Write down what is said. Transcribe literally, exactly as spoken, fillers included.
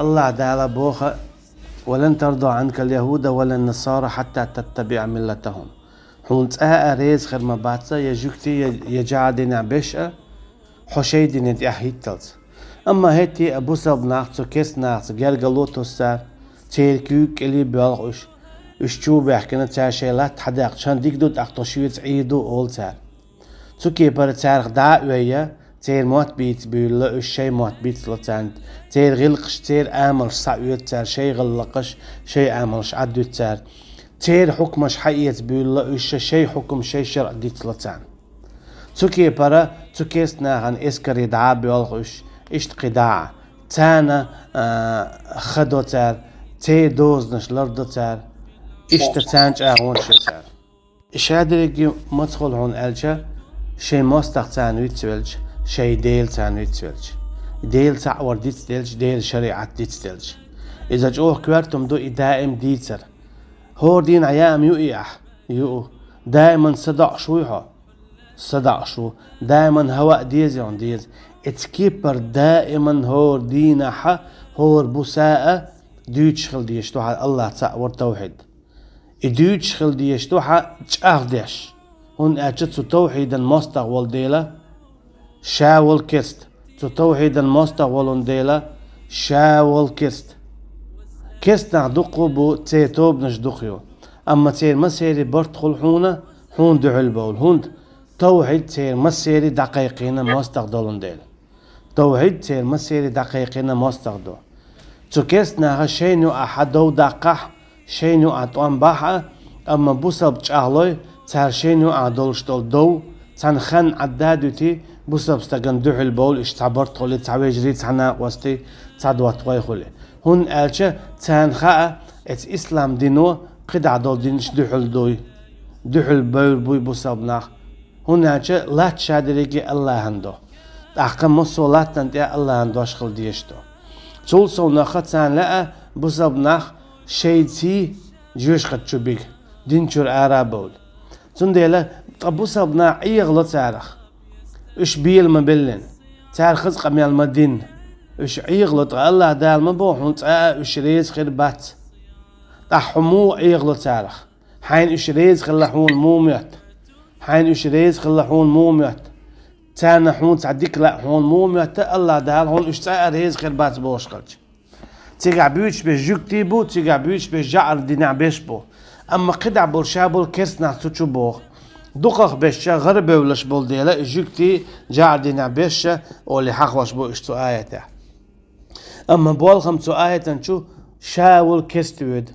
Аллахь Дала боху: «Ва лан тарда анкал яхӀуда ва лан насара хьатта таттабиӀа миллатахӀум». Хьуна цкъа а реза хир ма бац я жуьгти, я, я жаӀар-динехь берш а, хьо шайн дине тӀехь хӀитталц. Амма хӀетте а бусалба нах цу керста нахаца гергарло тосу цара, церан куьйга кӀелий боьлху уьш, уьш чу баьхкина, цара шайн латта хьадаьккхича, дика ду, тӀаккха тхо шуьца Ӏийр ду, олу цара. Цу кепара царах дӀа а ойя, церан мотт бийца буьйлла, уьш шайн мотт бицло царна, церан гӀиллакхаш, церан амалш схьаоьцу цара, шайн гӀиллакхаш, шайн амалш Ӏаддуьту цара. Церан хьукмаш хьаэца буьйлла, уьш шайн хьукам, шайн шарӀ дицло царна. Цу кепара цу керста нахана эскаре дӀа а боьлху уьш, иштта кхин дӀа а. Царна, а, ха до цара, церан дозанаш лардо цара, иштта царна чӀагӀонаш йо цара. Ша дерриге мацахула хьуна аьлча, шайн мостагӀ царна вицвелча, шайн Дела царна вицвелча, Дела цхьаъ вар дицделча, Делан шариӀат дицделча. Иза чӀогӀа коьртам ду и даим дийцар. ХӀора дийнахь яам ю и ахь? Ю. Даиман садоӀуш вуй хьо? СадоӀуш ву. Даиман хӀаваъ деза хьуна? Деза. Эцу кепара даиман хӀора дийнахьа, хӀора буса а дуьйцуш хила дезаш ду хьан Аллахь цхьаъ вар, тавхьид. И дуьйцуш хила дезаш ду хьан чӀагӀдеш, хӀунда аьлча цу тавхьидан мостагӀа волу дела ша волу керста, цу тавхьидан мостагӀа волун дела ша волу керста. Керста нах дуккха а бу, церан тобанаш дукха ю, амма церан массеран барт хуьлу хьуна, хьуна дуьхьал бовла, хӀунда тавхьид церан массеран дӀакхайкхийна мостагӀа долун дела. ТовхӀид церан массеран дӀакхайкхийна мостагӀа ду. Цу керста наха шайна юкъахь дов даккхахь, шайна юкъахь тӀом бахь а, амма бусалба чӀагӀлой, цара шайна юкъахь долуш долу дов цхьана ханна Ӏадда а дуьтий, бусалба стагана дуьхьал бовлу, иштта цхьа барт хуьлий, цхьа вежарий, цхьа накъостий, цхьа доттагӀой хуьлий. ХӀунда аьлча царна хаьа, эцу ислам дино кхидӀа долу динаш дуьхьал дуй, дуьхьал бевр буй бусалба нах. ХӀунда аьлча латта ша дерриге Аллахьан ду. ТӀаккха массо а латтана тӀе Аллахьан дош хила дезаш ду. Цул совнаха царна лаьа бусалба нах шайций жоьжахати чу бига, дин чуьра ара а бовлу. Цундела ткъа бусалба нах Ӏехало царах. Уьш бела ма беллина. Цара хаза къамел ма дина. Уьш Ӏехало, ткъа Аллахь Дала ма боху хьуна цкъа а уьш реза хир бац. ТӀаккха хьо муха Ӏехало царах? Хьайна уьш реза хилла хьуна муха моьтту? Хьайна уьш реза хилла хьуна муха моьтту? Царна хьуна цхьа дика лаьа хьуна муха моьтту, Аллахь Дала хьуна уьш цкъа а реза хир бац бохуш хилча? Цигахь буьйцуш берш жуьгтий бу, цигахь буьйцуш берш жаӀар динехь берш бу. Амма кхидӀа болу ша болу керста нах цу чу боху. Дукхах берш ша гӀара бевллаш болу дела, и жуьгтий, жаӀар динехь берш ша олий хьахош бу уьш цу аятехь. Амма болхам цу аятан чу ша волу керста воьду.